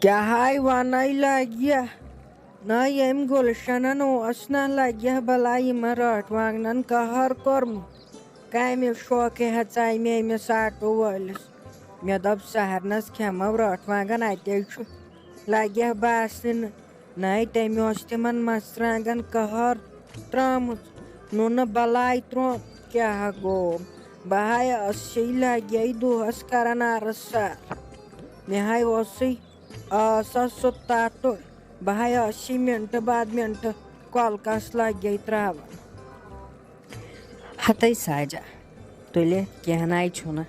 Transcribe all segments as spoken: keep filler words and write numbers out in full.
کیٛاہ ہاے وَنَے لَگہِ؟ نہ ییٚمۍ گُلشَنَن اوس نہ لَگہِ بَلاے یِمَن رٲٹھ وانٛگنَن قہر کوٚرمُت۔ کَمہِ شوقہِ ہٮ۪ژاے مےٚ أمِس آٹوٗ وٲلِس؟ مےٚ دوٚپ، "سہرنَس کھٮ۪مو رٲٹھ وانٛگَن، اَتے چھُ لَگہِ باسنہِ نہٕ۔" نَے تٔمۍ اوس تِمَن مَرژٕوانٛگَن قہر ترٛٲومٕژ، نوٗنہٕ بَلاے ترٛوومُت۔ کیٛاہ گوٚو؟ بہٕ ہاے ٲسٕے لَگے دۄہَس کَران عرض سَر۔ مےٚ ہاے اوسُے آسا سُہ تَتُے، بہٕ ہاے ٲسٕے مِنٹہٕ بعد مِنٹہٕ کۄلکَس لَگے ترٛاوان۔ ہَتَے ساجا، تُلہِ کینٛہہ نَے چھُنہٕ،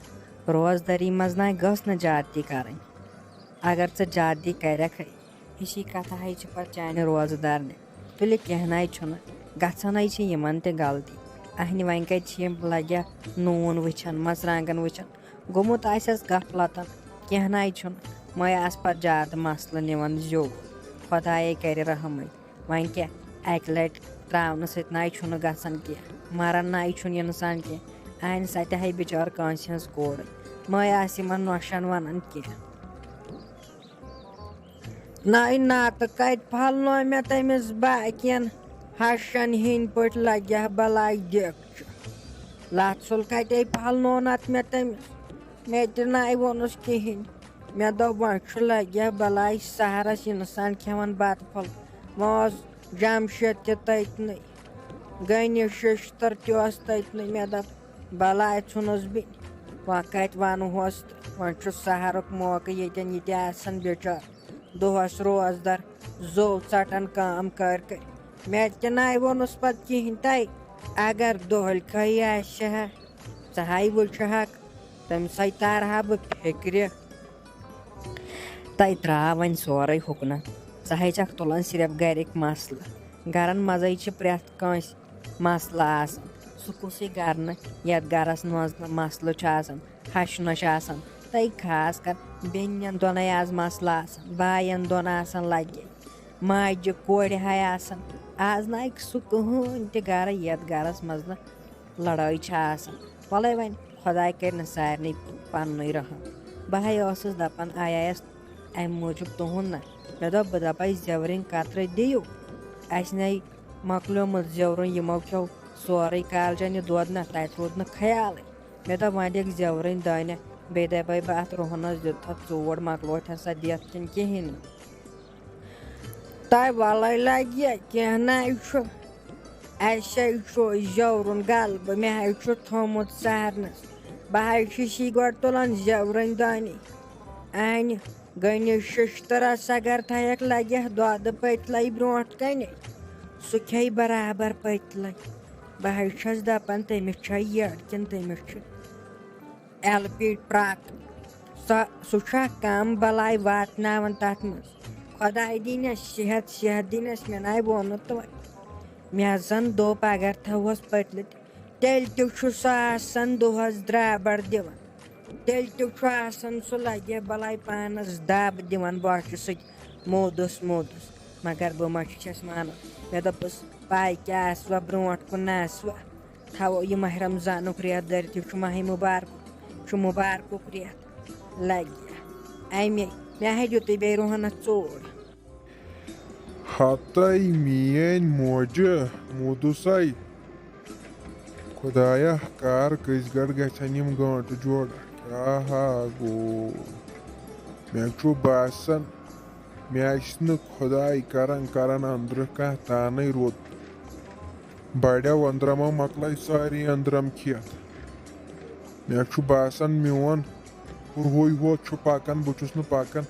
روزدٲری منٛز نَے گٔژھ نہٕ زیادتی کَرٕنۍ۔ اگر ژٕ زیادتی کَرٮ۪کھٕے، ہِشی کَتھا ہے چھِ پَتہٕ چانہِ روزٕ دَرنہِ۔ تُلہِ کینٛہہ نَے چھُنہٕ، گژھنَے چھِ یِمَن تہِ غلطی۔ اَہنہِ وۄنۍ کَتہِ چھِ یِم لَگیا نوٗن وٕچھان، مَرژٕوانٛگَن وٕچھان؟ گوٚمُت آسٮ۪س غفلتَن، کینٛہہ نَے چھُنہٕ، مَے آسہٕ پَتہٕ زیادٕ مسلہٕ نِوان زیوٗٹھ۔ خۄدایے کَرِ رحمٕے۔ وۄنۍ کیٛاہ، اَکہِ لَٹہِ ترٛاونہٕ سۭتۍ نَے چھُنہٕ گژھان کینٛہہ، مَران نَے چھُنہٕ اِنسان کینٛہہ۔ اَہنہِ سۄ تہِ ہے بِچٲر کٲنٛسہِ ہٕنٛز کورٕے، مَے آسہٕ یِمَن نۄشَن وَنان کینٛہہ۔ نَے نَتہٕ کَتہِ پھَلنو مےٚ تٔمِس باقیَن ہَشَن ہِنٛدۍ پٲٹھۍ لَگہِ ہا بَلاے دیکچہِ۔ لَژھ ژھُل کَتے پھَلنو نَتہٕ مےٚ تٔمِس؟ مےٚ تہِ نَے ووٚنُس کِہیٖنۍ۔ مےٚ دوٚپ، "وۄنۍ چھُ لَگہِ ہا بَلاے سَہرَس اِنسان کھٮ۪وان بَتہٕ پھوٚل۔" وۄنۍ اوس جَمشیٖد تہِ تٔتنٕے، غنی شِشتٕر تہِ اوس تٔتنٕے۔ مےٚ دوٚپ، بَلاے ژھُنُس بہٕ۔ وۄنۍ کَتہِ وَنہوس تہٕ وۄنۍ چھُ سَہرُک موقعہٕ ییٚتٮ۪ن، یہِ تہِ آسان بِچار دۄہَس روزدَر، زوٚو ژَٹان کٲم کٔرۍ کٔرۍ۔ مےٚ تہِ نَے ووٚنُس پَتہٕ کِہیٖنۍ تَے۔ اگر دۄہلۍ کھٲیی آسہِ ہا، ژٕ ہاے وٕچھِ ہاکھ، تٔمۍ سَے تارٕ ہا بہٕ فِکرِ۔ تَے ترٛاو وۄنۍ سورُے ہُکنَتھ۔ ژٕ ہاے چھَکھ تُلان صرف گَرِکۍ مسلہٕ۔ گَرَن منٛزَے چھِ پرٛٮ۪تھ کٲنٛسہِ مسلہٕ آسان۔ سُہ کُسٕے گَرٕ نہٕ یَتھ گَرَس منٛز نہٕ مسلہٕ چھُ آسان، ہَشہِ نۄشہِ آسان۔ تَے خاص کر بیٚنٮ۪ن دۄنَے آز مسلہٕ آسان، بایَن دۄن آسان لَگے۔ ماجہِ کورِ ہاے آسان۔ آز نہٕ آیہِ سُہ کٕہٕنۍ تہِ گَرٕ یَتھ گَرَس منٛز نہٕ لڑٲے چھِ آسان۔ وَلَے وۄنۍ خۄداے کَرِ نہٕ سارنٕے پَننُے رحم۔ بہٕ ہَے ٲسٕس دَپان، آیایَس اَمہِ موٗجوٗب تُہُنٛد نہ۔ مےٚ دوٚپ، بہٕ دَپَے، زٮ۪ورٕنۍ کَترٕ دِیِو۔ اَسہِ نَے مۄکلیومُت زٮ۪ورُن، یِمو کھیوٚو سورُے کالجَن یہِ دۄد نہ، تَتہِ روٗد نہٕ خیالٕے۔ مےٚ دوٚپ، وۄنۍ دِکھ زٮ۪ورٕنۍ دانہِ، بیٚیہِ دَپَے بہٕ اَتھ رُہنَس دیُتتھ ژوٗر، مۄکلوتھَن سۄ دِتھ کِنہٕ کِہیٖنۍ نہٕ۔ تۄہہِ وَلَے لَگہِ کینٛہہ نَے چھُ۔ اَسہِ ہے چھُ زیورُن غلبہٕ، مےٚ ہے چھُ تھوٚمُت سارنَس۔ بہٕ ہے چھُس یہِ گۄڈٕ تُلان زیورٕنۍ دانہِ۔ اَنہِ گٔنہِ شِشتٕرَس اگر تھایَکھ لَگہِ دۄدٕ پٔتلَے برٛونٛٹھ کَنہِ، سُہ کھیٚیہِ برابر پٔتلَے۔ بہٕ ہے چھَس دَپان، تٔمِس چھا یٔڈ کِنہٕ تٔمِس چھُ ایل پی ٹرٛک۔ سۄ، سُہ چھا کَم بَلاے واتناوان تَتھ منٛز؟ خۄداے دِنَس صحت، صحت دِنَس، مےٚ نَے ووٚنُتھ وۄنۍ۔ مےٚ زَن دوٚپ، اگر تھاوہوس پٔتلہٕ تہِ، تیٚلہِ تہِ چھُ سُہ آسان دۄہَس درٛابَر دِوان۔ تیٚلہِ تہِ چھُ آسان سُہ لَگہِ بَلاے پانَس دَب دِوان، بۄچھِ سۭتۍ موٗدُس موٗدُس۔ مگر بہٕ ما چھَس مانان؟ مےٚ دوٚپُس، پَے کیٛاہ آسوا برٛونٛٹھ کُن نہ آسوا؟ تھاوو یہِ ماہِ رمضانُک رٮ۪تھ دٔرِتھ، یہِ چھُ ماہِ مُبارکُک، چھُ مُبارکُک رٮ۪تھ۔ لَگہِ اَمے، مےٚ ہے دیُتُے بیٚیہِ رُہنَس ژوٗر۔ ہتَے میٲنۍ موجہِ، موٗدُسَے۔ خۄدایا، کر کٔژِ گڑ گژھن یِم گٲنٹہٕ جوڑ؟ کیٛاہ ہا گوٚو؟ مےٚ چھُ باسان، مےٚ آسہِ نہٕ خۄداے کران کران أنٛدرٕ کانٛہہ تانٕے روٚت۔ بڑٮ۪و أنٛدرمو مۄکلٲے سٲری أنٛدرم کھٮ۪تھ۔ مےٚ چھُ باسان، میون ہُرہُے ہوت چھُ پکان، بہٕ چھُس نہٕ پکان۔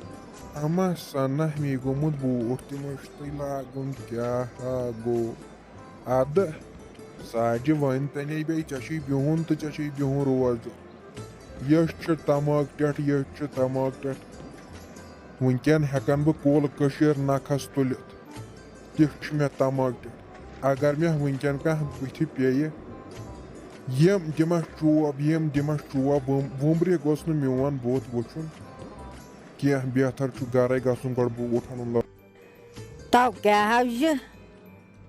اما سنہ مے گوٚمُت بوٗٹھ تہِ مٔشتٕے لاگُن، کیٛاہ ہا گوٚو؟ ادٕ ساجہِ، وۄنۍ تنے بیٚیہِ، ژےٚ چھُے بِہُن تہٕ ژےٚ چھُے بِہُن روزُن۔ یٔچھ چھِ تماک ٹٮ۪ٹھ، یٔچھ چھِ تماک ٹٮ۪ٹھ۔ وٕنکٮ۪ن ہٮ۪کن بہٕ کُل کٔشیٖر نکھس تُلِتھ۔ تیُتھ چھُ مےٚ تماک ٹٮ۪ٹھ۔ اگر مےٚ وٕنکٮ۪ن کانٛہہ بٕتھِ پیٚیہِ، یِم دِمس چوب، یِم دِمس چوب، وُم-، وُمبرِ گوٚژھ نہٕ میون بُتھ وٕچھُن کینٛہہ۔ بہتر چھُ گرے گژھُن، گۄڈٕ بوٗٹھ اَنُن لٲ-۔ تو کیٛاہ حظ یہِ؟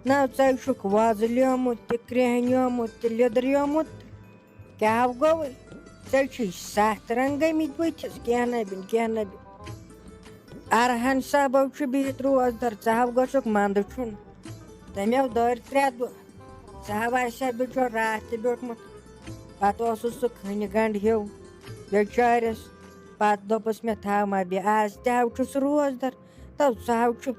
نہ ژےٚ چھُکھ وۄزلیومُت تہِ، کرٛیٚہنیومُت تہِ، لیٚدریومُت۔ کیٛاہ گوٚوُے؟ ژےٚ چھُے ستھ رنٛگ گٔمٕتۍ بٕتھِس، کینٛہہ نہ بِن، کینٛہہ نہ بِن۔ ارہن صٲبو چھُ بِہِتھ روزدر، ژٕ ہاو گژھُکھ منٛدٕ چھُن۔ تٔمۍ ہاو دٲرۍ ترٛےٚ دۄہ۔ ژٕ ہاو آسہِ ہا بِچور راتھ تہِ بیوٗٹھمُت۔ پتہٕ اوسُس سُہ کھٔنہِ گنٛڈ ہیوٗ بیچٲرِس۔ پتہٕ دوٚپُس مےٚ، تھاو ما بیٚہہ، آز تہِ ہاو چھُس روزدر۔ تو ژٕ ہاو چھُ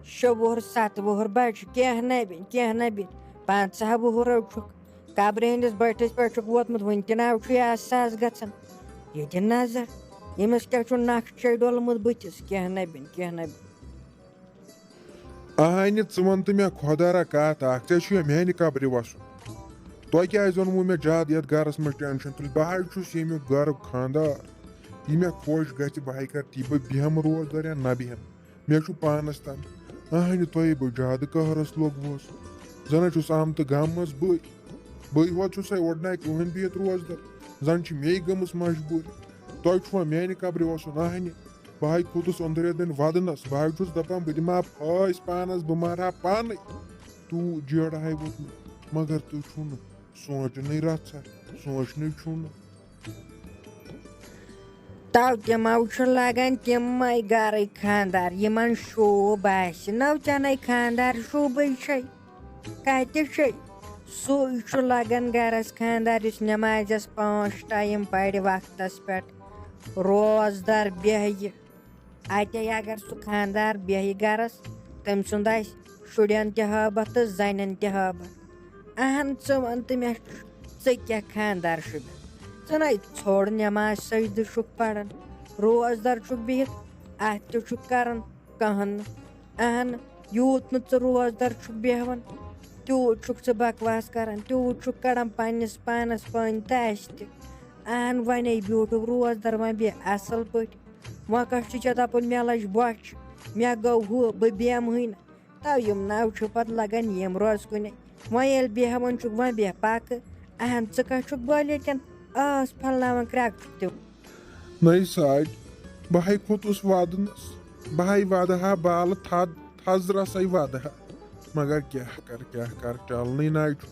شےٚ وُہُر، ستہٕ وُہُر بچہِ، کینٛہہ نہ بِن، کینٛہہ نہ بِن۔ پنٛژاہ وُہُر چھُکھ، قبرِ ہٕنٛدِس بٔٹھِس پٮ۪ٹھ چھُکھ ووتمُت، وُنہِ تہِ نہ چھُے احساس گژھان۔ ییٚتہِ نظر، ییٚمِس کیٛاہ چھُ نقشے ڈوٚلمُت بٕتھِس، کینٛہہ نہ بِن، کینٛہہ نہ بِن۔ اہانہِ، ژٕ وَن تہٕ مےٚ خۄدا را کَتھ اَکھ، ژےٚ چھُیا میٛانہِ قبرِ وَسُن؟ تۄہہِ کیٛازِ اوٚنوُ مےٚ زیادٕ یَتھ گَرَس منٛز ٹٮ۪نشَن تُلِتھ؟ بہٕ حظ چھُس ییٚمیُک گَرُک خانٛدار، یہِ مےٚ خۄش گژھِ، بہٕ ہَے کَرٕ تی، بہٕ بیٚہمہٕ روزدار یا نہ بیٚہمہٕ، مےٚ چھُ پانَس تام۔ اہانہِ، تۄہے بہٕ زیادٕ قہرَس لوٚگوُس۔ زَن حظ چھُس آمتہٕ غم منٛز بٕے، بٕے ہوت چھُسَے اورٕ نَے کٕہٕنۍ بِہِتھ روزدار، زَن چھِ مے گٔمٕژ مجبوٗری۔ تۄہہِ چھُوا میٛانہِ قبرِ وَسُن؟ اہانہِ، بہٕ ہَے کھوٚتُس أنٛدرٕ أنٛدرٕ وَدنَس، بہٕ ہَے چھُس دَپان بہٕ دِمہٕ ہا پھٲسۍ پانَس، بہٕ مَرٕ ہا پانَے۔ تیوٗت جیڑٕ ہَے ووٚتھ مےٚ، مگر تُہۍ چھُو نہٕ سونٛچنٕے رَژھا، سونٛچنٕے چھُو نہٕ۔ تو تِمو چھُ لگان تِمے گرٕکۍ خاندار، یِمن شوٗب آسہِ۔ نو چنے خاندار شوٗبٕے چھے، کتہِ چھے؟ سُے چھُ لگان گرس خاندار، یُس نمازس پانٛژھ ٹایم پرِ وقتس پٮ۪ٹھ، روزدار بیہہِ۔ اتے اگر سُہ خاندار بیہہِ گرس، تٔمۍ سُنٛد آسہِ شُرٮ۪ن تہِ ہٲبتھ تہٕ زنٮ۪ن تہِ ہٲبتھ۔ اہن، ژٕ وَن تہٕ مےٚ، ژٕ کیٛاہ خاندار شُبہِ؟ ژٕ نے ژھوٚڑ نٮ۪ماز سجدٕ چھُکھ پران، روزدار چھُکھ بِہِتھ، اَتھ تہِ چھُکھ کران کہنہٕ۔ اہن، یوٗت نہٕ ژٕ روزدار چھُکھ بیہوان، تیوٗت چھُکھ ژٕ بکواس کران، تیوٗت چھُکھ کڑان پننِس پانس پٲنۍ تہٕ اَسہِ تہِ۔ اہن، ونے بیوٗٹھُکھ روزدار، وۄنۍ بیٚہہ اصل پٲٹھۍ۔ وۄنۍ کَس چھِ ژےٚ دَپُن مےٚ لٔج بۄچھِ، مےٚ گوٚو ہُہ، بہٕ بیٚہمہٕے نہٕ؟ تو یِم نَو چھِ پَتہٕ لَگان ییٚمہِ روزٕ کُنہِ۔ وۄنۍ ییٚلہِ بیٚہوان چھُکھ، وۄنۍ بیٚہہ پَکہٕ۔ اہن، ژٕ کَس چھُکھ بٲلِتٮ۪ن ٲس پھۄلناوان کرٛٮ۪کھ چھُکھ تِم۔ نٔے ساڑِ، بہٕ ہَے کھوٚتُس وَدنَس، بہٕ ہَے وَدٕ ہا بالہٕ تھَد، تھَزرَسَے وَدٕ ہا۔ مگر کیٛاہ کَرٕ، کیٛاہ کَرٕ، چَلنٕے نَے چھُ۔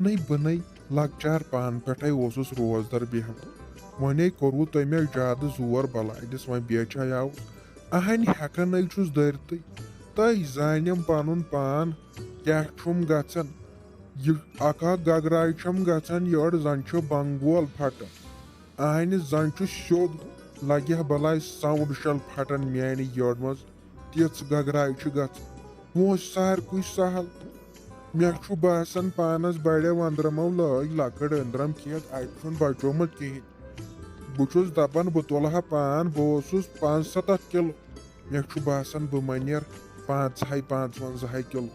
نٔے بہٕ نٔے لۄکچار پانہٕ پٮ۪ٹھَے اوسُس روزدَر بیٚہوان۔ وۄنۍ کوٚروٕ تۄہہِ مےٚ زیادٕ زور بَلایہِ دِس، وۄنۍ بیچھے آوُس۔ اَہَنہِ ہٮ۪کَن نَے چھُس دٔرتٕے۔ تۄہہِ زانٮ۪م پَنُن پان کیٛاہ چھُم گژھان۔ یہِ اَکھ اَکھ گگراے چھَم گژھان یٔڑ، زَن چھُ بنگول پھٹان۔ اَہَنہِ زَن چھُ سیوٚد لَگہِ ہا بَلاے ساوُنٛڈ شَل پھٹان میٛانہِ یٔڑ منٛز۔ تِژھ گگراے چھِ گژھان۔ وۄنۍ اوس ساروٕے سہل۔ مےٚ چھُ باسان پانَس بڑیو أنٛدرمو لٲگۍ لۄکٕٹ أنٛدرم کھٮ۪تھ، اَتہِ چھُنہٕ بچومُت کِہیٖنۍ۔ بہٕ چھُس دپان بہٕ تُلہٕ ہا پان، بہٕ اوسُس پانٛژستتھ کِلوٗ۔ مےٚ چھُ باسان بہٕ ما نیرٕ پانٛژہَے پانٛژوَنزاہَے کِلوٗ۔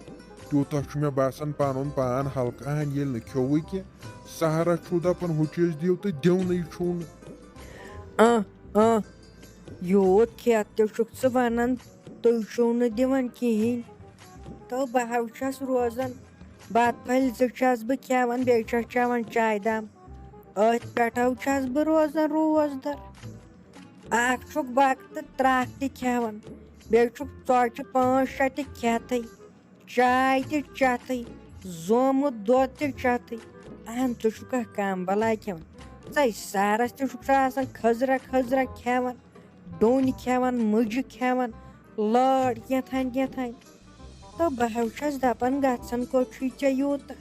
تیوٗتاہ چھُ مےٚ باسان پنُن پان ہلکہٕ ہن، ییٚلہِ نہٕ کھیوٚوُے کینٛہہ۔ سحرس چھُو دپان ہُہ چیٖز دِیِو تہٕ دِونٕے چھُو نہٕ۔ آ، آ، یوٗت کھٮ۪تھ تہِ چھُکھ ژٕ وَنان، تُہۍ چھِو نہٕ دِوان کِہیٖنۍ۔ تو بہٕ حظ چھَس روزان، بَتہٕ پھٔلۍ زٕ چھَس بہٕ کھٮ۪وان، بیٚیہِ چھَس چٮ۪وان چایہِ دام۔ أتھۍ پٮ۪ٹھ حظ چھَس بہٕ روزان روزدَر۔ اَکھ چھُکھ بَتہٕ تہٕ ترٛکھ تہِ کھٮ۪وان، بیٚیہِ چھُکھ ژۄچہِ پانٛژھ شےٚ تہِ کھٮ۪تھٕے۔ چاے تہِ چتھٕے، زومُت دۄد تہِ چتھٕے۔ اہن، ژٕ چھُکھ اکھ کم بلاے کھٮ۪وان۔ ژے سحرس تہِ چھُکھ ژٕ آسان کھٔزرا کھٔزرا کھٮ۪وان، ڈوٗنۍ کھٮ۪وان، مُجہِ کھٮ۪وان، لٲر کینٛہہ تام کینٛہہ تام۔ تہٕ بہٕ حظ چھَس دَپان، گژھان کوٚت چھُے ژےٚ یوٗتاہ؟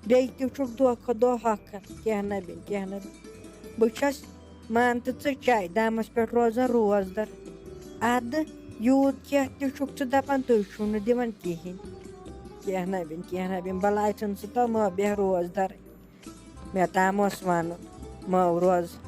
بیٚیہِ تہِ چھُکھ دۄہ کھۄتہٕ دۄہ ہۄکھان، کینٛہہ نہ بِن، کینٛہہ نہ بِن۔ بہٕ چھَس، مان تہٕ ژٕ، چایہِ دامَس پٮ۪ٹھ روزان روزدَر۔ اَدٕ یوٗت کینٛہہ تہِ چھُکھ ژٕ دَپان، تُہۍ چھِو نہٕ دِوان کِہیٖنۍ۔ کینٛہہ نہ بِن، کینٛہہ نہ بِن، بَلاے ژھٕن ژٕ تو مہ بیٚہہ روزدَرٕے۔ مےٚ تام اوس وَنُن، مہ روز